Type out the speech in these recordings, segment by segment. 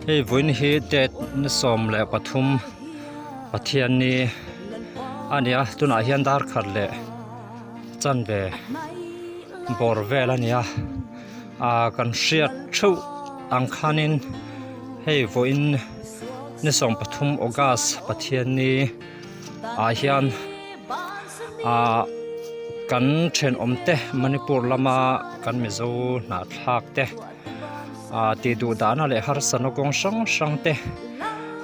Hei vawiin hi date ni 13 Pathianni a ni a tunah hian dar khat leh chanve bawr vel a ni a ah kan hriat theuh ang khanin hei vawiin ni 13 August Pathianni ah hian ah kan thenawm te Manipur lama kan Mizo hnahthlak te ah tih duh dahna leh harsatna kawng hrang hrang te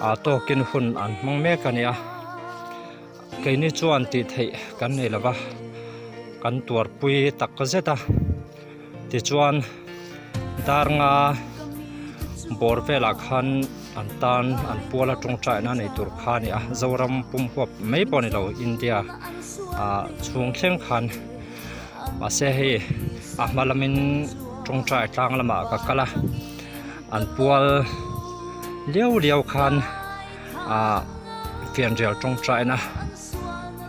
ah tawkin hun an hmang mek a ni a keini chuan tih theih kan nei lo va kan tuarpui tak zet a tichuan dar nga bawr velah khan an tan an pual a tawngtaina nei tur kha a ni a Zoram pum huap mai pawh a ni lo India ah chhung thleng khan mahse hei a hma lamin tawngtai tlang lamah ka kal a an pual liau liau khan ah fianrial tawngtaina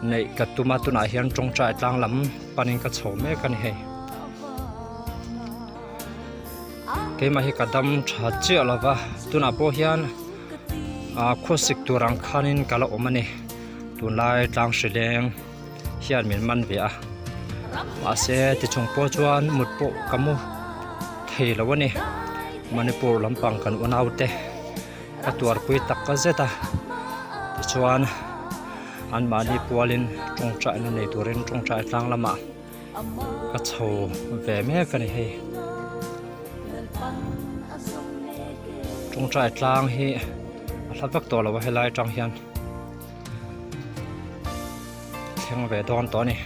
neih ka tum a tunah hian tawngtai tlang lam panin ka chho mek a ni hei keimah hi ka dam tha chiah lo va tunah pawh hian ah khawsik tur ang khanin ka la awm a ni tunlai tlang hri leng hian min man ve a mahse tichung pawh chuan mut pawh ka mu thei lo a ni Manipur lampang kan unau te ka tuarpui tak ka zet a tichuan anmahni pualin tawngtaina nei turin tawngtai tlang lamah ka chho ve mek a ni hei tawngtai tlang hi a hla vek tawh lo a helai atang hian. Thleng ve dawn tawh a ni.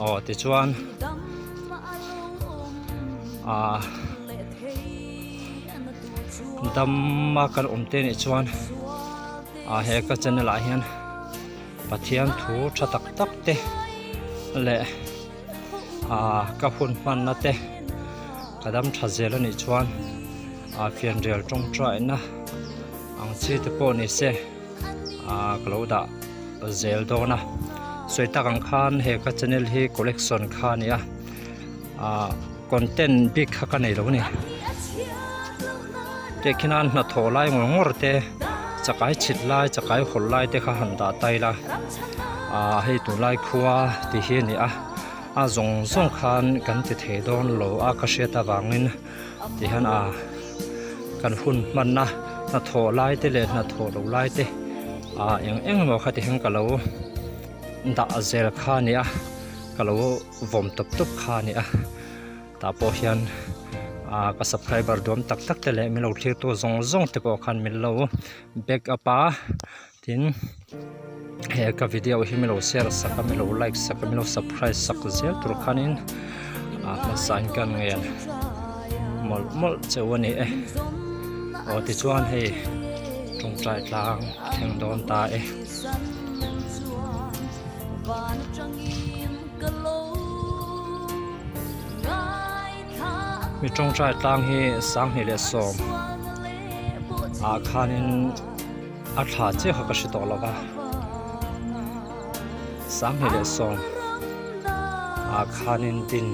Aw tichuan ah dama kan awm te nih chuan ah he ka channel ah hian Pathian thu tha tak tak te leh ah ka hun hmanna te ka dam tha zel a nih chuan ah fianrial tawngtaina ang chi te pawh ni se ah ka lo dah zel dawn a sawi tak ang khan he ka channel hi collection kha a ni a ah content bik kha ka nei lo a ni tehkhin a hnathawh lai ngawr ngawr te chakai chhit lai chakai hawlh lai te kha han dah ta ila ah hei tunlai khua tih hi a ni a a zawng zawng khan kan ti thei dawn lo a ka hriat avangin tihian a kan hun hmanna hnathawh lai te leh hnathawh loh lai te ah eng eng emaw kha ti hian ka lo dah zel kha a ni a ka lo vawm tawp tawp kha a ni a tah pawh hian ah ka subscriber duam tak tak te leh min lo thlir tu zawng zawng te pawh khan min lo back up a tin he ka video hi min lo share sak a min lo like sak a min lo subscribe sak zel tur khanin ah hmasa in ka ngen mawlh mawlh cheu a ni e aw tichuan hei tawngtai tlang thleng dawn ta e. Mi tawngtai tlang hi 2010 ah khanin a thla chiah kha ka hre tawh lo va 2010 ah khanin din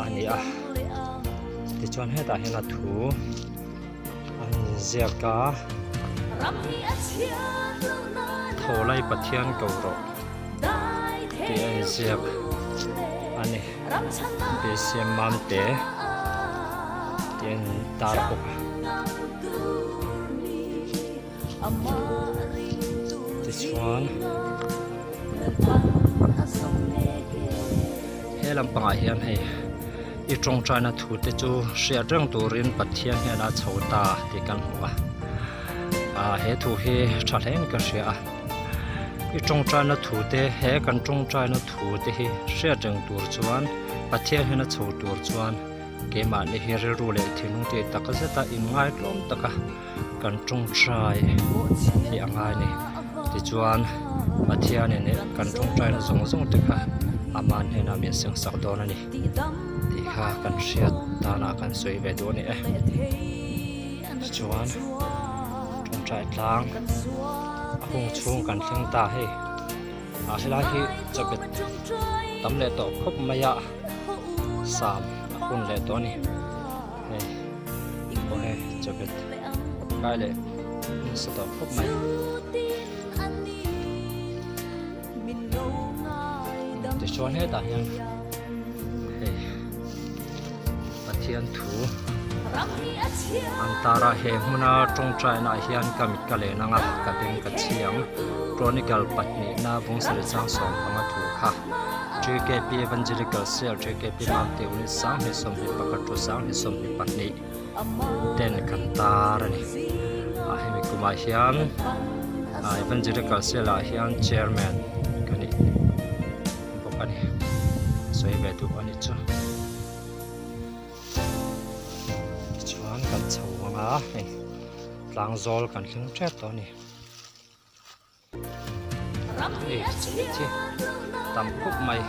a ni a tichuan hetah hian a thu an inziak a Thawlai Pathian ko rawh tih a inziak a ni Bcm Mamte tih a in tar bawk a tichuan he lampangah hian hei i tawngtaina thu te chu hriat reng turin Pathian hian a chho ta tih kan hmu a ah he thu hi tha hle in ka hria a i tawngtaina thu te he kan tawngtaina thu te hi hriat reng tur chuan Pathian hian a chho tur chuan keimahni hi rilru leh thinlung tih tak zeta inngai tlawm taka kan tawngtai hi a ngai a ni. Tichuan Pathianin kan tawngtaina zawng zawng te kha ama hnenah min sengsak dawn a ni tih kha kan hriat danah kan sawi ve duh a ni e. Tichuan tawngtai tlang a hung chhung kan thleng ta hei ah helai hi chawbet tam leh tawh khawp mai a sam a hun leh tawh a ni hei aw hei chawbet kai leh nasa tawh khawp mai. Tichuan hetah hian hei Pathian thu an tar a he hmuna tawngtaina ah hian ka mit ka len ang a ka beng ka chhi ang Chronicle pahnihna bawngsa leh chang 15 thu kha TKP Evangelical Cell TKP Mamte Unit 2021 to 2022 ten kan tar a ni a hemi kumah hian ah Evangelical Cell ah hian chairman ka nih bawk a ni sawi ve duh a ni chu tichuan kan chho ang a hei tlang zawl kan thleng tep tawh a ni. Hei chawhmeh chi tam khawp mai.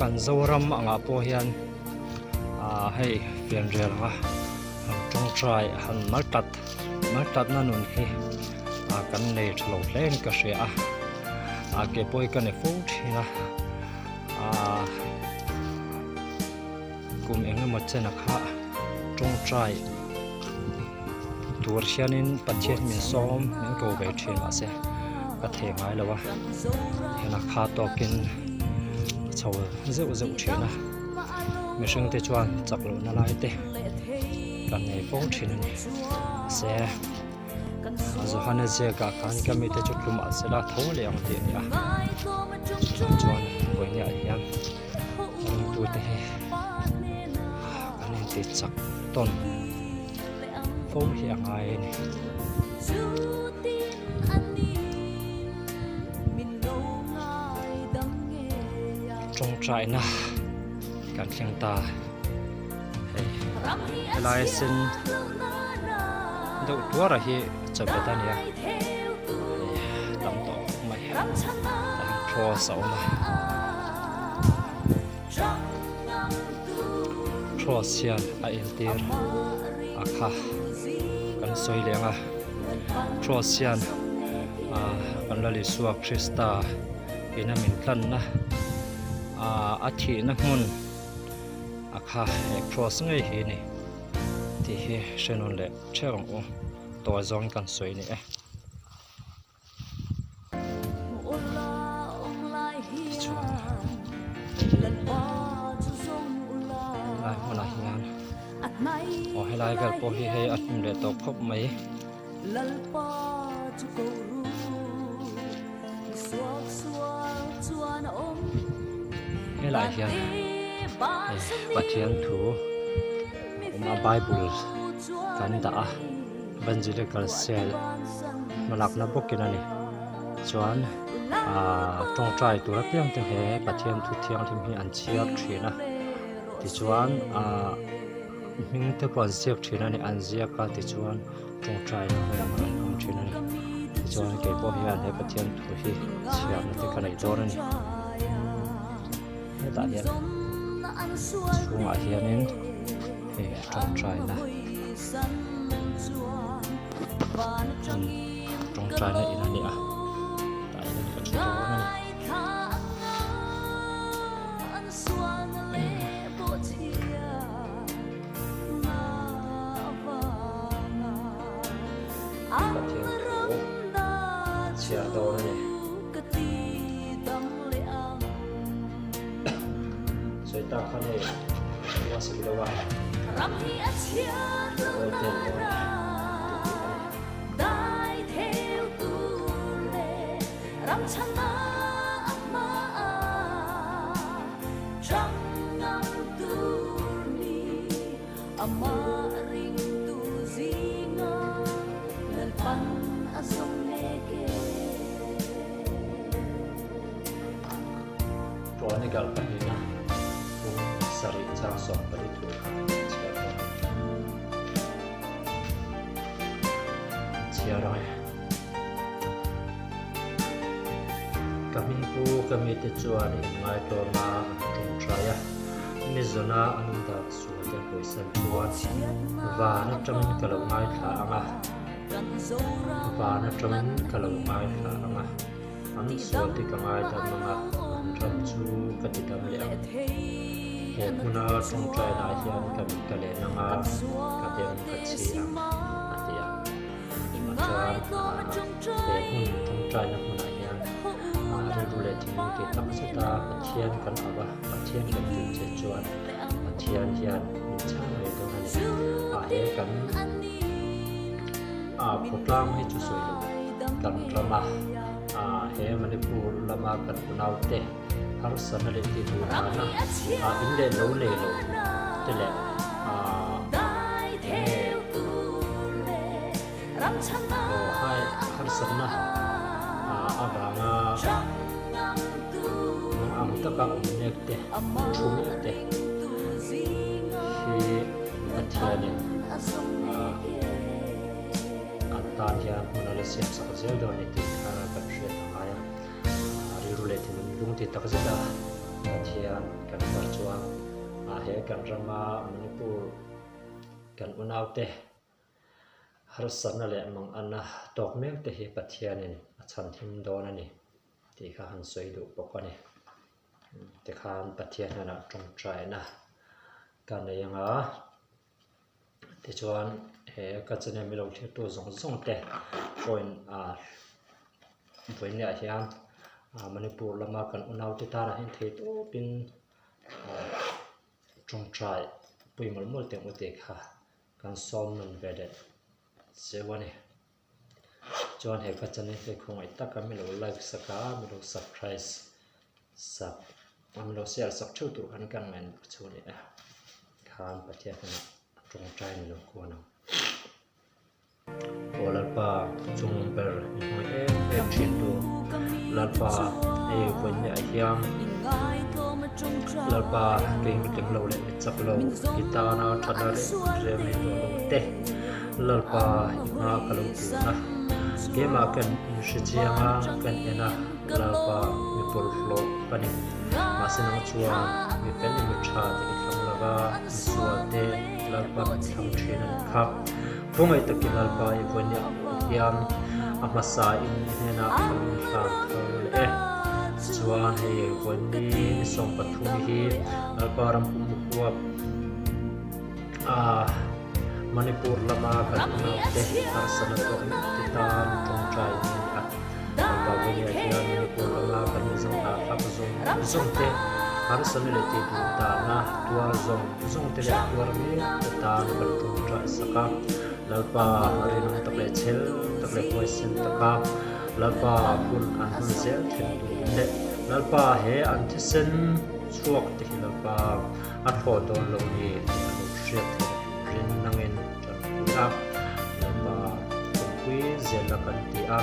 Kan Zoram angah pawh hian ah hei fianrial anga han tawngtai han mal tat mal tatna nun hi ah kan nei tha lo hle in ka hria a ah ke pawh hi ka ni fo thin a ah kum eng emaw chen a kha tawngtai tur hianin Pathian min sawm min ko ve thin mahse ka thei ngai lo a hena kha tawkin ka chho zeuh zeuh thin a mihring te chuan chak lohna lai te kan nei fo thin a ni mahse Johana ziakah khan ka mite chu tlum ah sela tho leh ang tih a ni a chuvang chuan vawinia ah hian ringtute hi kan inti chak tawn fo hi a ngai a ni. Tawngtaina kan thleng ta hei helai sen deuh tuara hi chawhmeh a ni a hei tam tawh khawp mai an cross a awm a cross hian a entir a kha kan sawi leh ang a cross hian ah kan Lal Isua Krista ina min tlanna ah a thihna hmun a kha he cross ngei hi a ni tih hi hre nawn leh theuh ang u tawi zawng kan sawi ni e. Tichuan helai hmunah hian aw helai vel pawh hi hei a hnim leh tawh khawp mai. Helai hian Pathian thu a awm a bible kan dah a evangelical cell hmalakna bawkin a ni chuan ahh tawngtai tur apiang te he Pathian thu thianghlim hi an chhiar thin a tichuan ahh hming te pawh an ziak thin a ni an ziak a tichuan tawngtai na hun an hmang thin a ni tichuan kei pawh hian he Pathian thu hi chhiarna te ka nei dawn a ni hetah hian chhungah hianin hei tawngtai na tawngtai na in a ni a tah hian ka thu dawn a ni. Pathian thu chhiar dawn a ni. Sawi tak khan hei a si lo a. Hotel dawn a ni. Chronicle pahnihna bung sarih chang 14 thu kha kan chhiar dawn a ni. Kan chhiar ang e. Ka hmingpu ka mite chuan inngaitawm a an tawngtai a, mi zawna an indak sual te hawisan chuan van atangin ka lo ngaithla ang a, van atangin ka lo ngaithla ang a, an sual te ka ngaidam ang a, an ram chu ka ti dam leh ang. He hmuna tawngtainaah hian ka mit ka len ang a, ka beng ka chhi ang, a ti a. Chuan he hmun tawngtaina hmunah hian rilru leh thinlung tih tak zet a Pathian kan auh a, Pathian kan tih che chuan Pathian hian min chhang ngei dawn a ni. A he kan a khawtlang hi chu sawi lo kan rama he Manipur lama kan unaute harsatna leh tih duh dana in leh lo nei lo te leh eng nge aw hai harsatna avanga nung ang taka awm mek te thu mek te hi Pathianin an tan hian hmun a la siam sak zel dawn a ni tih kha kan hriat a ngai a. Rilru leh thinlung lung ti tak zet a Pathian kan tar chuan he kan rama Manipur kan unaute harsatna leh manganna tawk mek te hi Pathianin a chhan him dawn a ni tih kha han sawi duh bawk a ni. Tikhan Pathian hnenah tawngtaina ka nei ang a. Tichuan he ka channel milo thlir tu zawng zawng te pawhin ah vawiinah hian ah Manipur lama kan unaute tanah hian thei tawpin ah tawngtai pui mawlh mawlh teh ang u tih kha kan sawm nawn ve leh zeuh a ni. Chuan he ka channel hi khawngaih taka milo like sak a milo subscribe sak a milo share sak theuh tur khan ka ngaih bawk chu a ni a khan Pathian hnenah tawngtai ni lo kuan ang. Aw Lalpa chung ber i hmui em em thin tu Lalpa hei vawiin ah hian Lalpa kei mi tling lo leh mi chak lo i tana thatna reng reng nei tawh lo te Lalpa i hma ka lo kun a keimah kan inhre chiang a kan en a Lalpa mi bawlhhlawh ka ni. Mahse nang chuan mi fel leh mi tha te i thlang lo va, mi sual te Lalpa min thlang thin a nih kha. Khawngaih takin Lalpa i vawinia hian a hmasa in i hnenah ka lo inhlan thar leh e. Chuan hei vawiin ni 13 hi Lalpa ram pum huap a Manipur lama kan unaute harsatna tawk mek te tan tawngtai ni a ni a. Lalpa Vawinia hian Manipur lama kan Mizo hnathlak zawng zawng te, harsatna leh tih duh dahna tuar zawng zawng te leh tuar mek te tan kan tawngtai sak a. Lalpa rinawm tak leh chhel tak leh huaisen taka Lalpa hun an hman zel thlen turin leh Lalpa he an thisen chhuak te hi Lalpa A thlawh dawn lo ni tih a lo hriat theih rin nangin tanpui a, Lalpa kawngpui zel a kan ti a,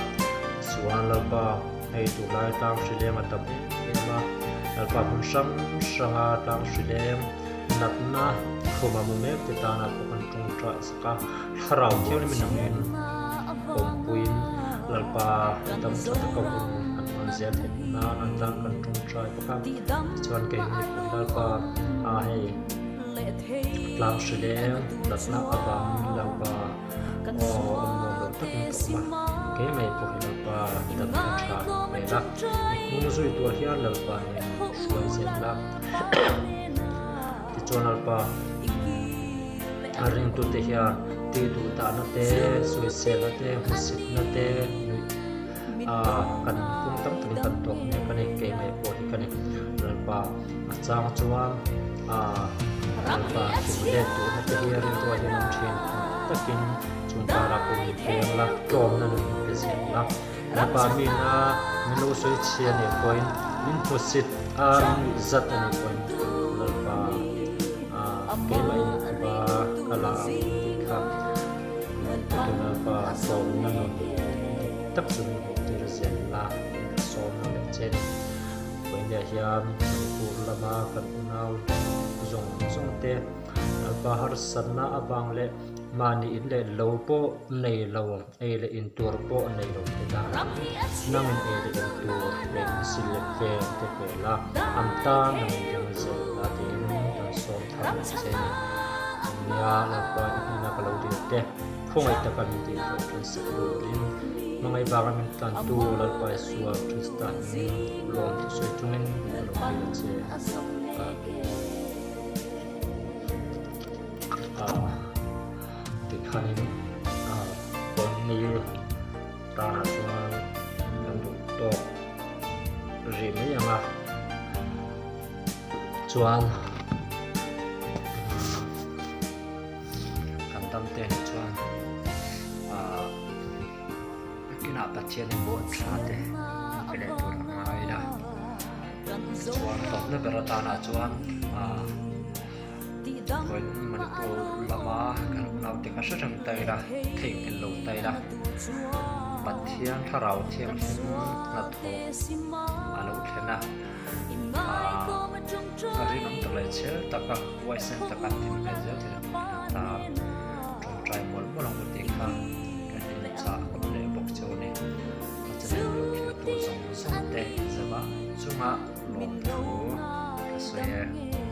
chuan Lalpa hei tunlai tlang hri leng a tam em em a, Lalpa hmun hrang hranga tlang hri leng natna khuma mu mek te tana pawh kan tawngtai sak a, thlarau thianghlim nangin kawngpuiin Lalpa dam tha taka hun an hman zel theih nan an tan kan tawngtai bawk a. Tichuan kei mipui Lalpa a hei tlang hri leng natna avangin Lalpa aw awm nuam lo takin ka awm a, keimah pawh hi Lalpa damna tha min hmel a, i hnung zui tur hian Lalpa nen min hruai zel la. Tichuan Lalpa a ringtute hian tih duh dahna te, sawiselna te, hmusitna te, nuih Ah, kan pum tam takin kan tawk mek a ni, keimah pawh hi ka ni. Lalpa a chang chuan ah, Lalpa thim let duhna te hi rilru a hian awm thin takin chung karah pawh min peng la, tlawmna nun min pe zel la. Lalpa mina min lo sawi chhia nih pawhin, min hmusit a, min nuihzat a nih pawhin Lalpa ah, keimahin ba ka la ang tih kha. Takin Lalpa tlawmna nun dik tak chu min hmuh tir zel la, ka sawm lo leh che ni. Vawiin Vawinia hian Manipur lama kan unau zawng zawng te Lalpa harsatna avang leh mahni in leh lo pawh nei lo, ei leh in tur pawh nei lo te tan nangin ei leh in tur leh insil leh vel te pe la, an tan nangin ring zel la tiin kan sawm thar leh che ni. Nia Lalpa i hnena ka lo dil te. Khawngaih taka min tih hlawh ṭhen sak turin hmangaih vanga min tlantu Lalpa Isua Krista hmingin lawm thusawi chungin ka lo dil a che. Amen. Tikhanin Pawnni tanah chuan kan duh tawk rih mai ang a chuan. Kan dam te nih chuan ahh kinah Pathian in bawh tha te pe leh tur a ngai ila chuan tawpna ber atana chuan ahh vawiin Manipur lama kan unaute kha hre reng ta ila theihnghilh lo ta ila Pathian thlarau thianghlim hnathawh a lo thlen a. A rinawm tak leh chhel taka huaisen taka an thil hmel zel thei ang tih a tan tawngtai mawlh mawlh ang u tih kha kan inchah leh bawk cheu a ni. A channel lo thlir tu zawng zawng te zava chunga lawmthu ka sawi e.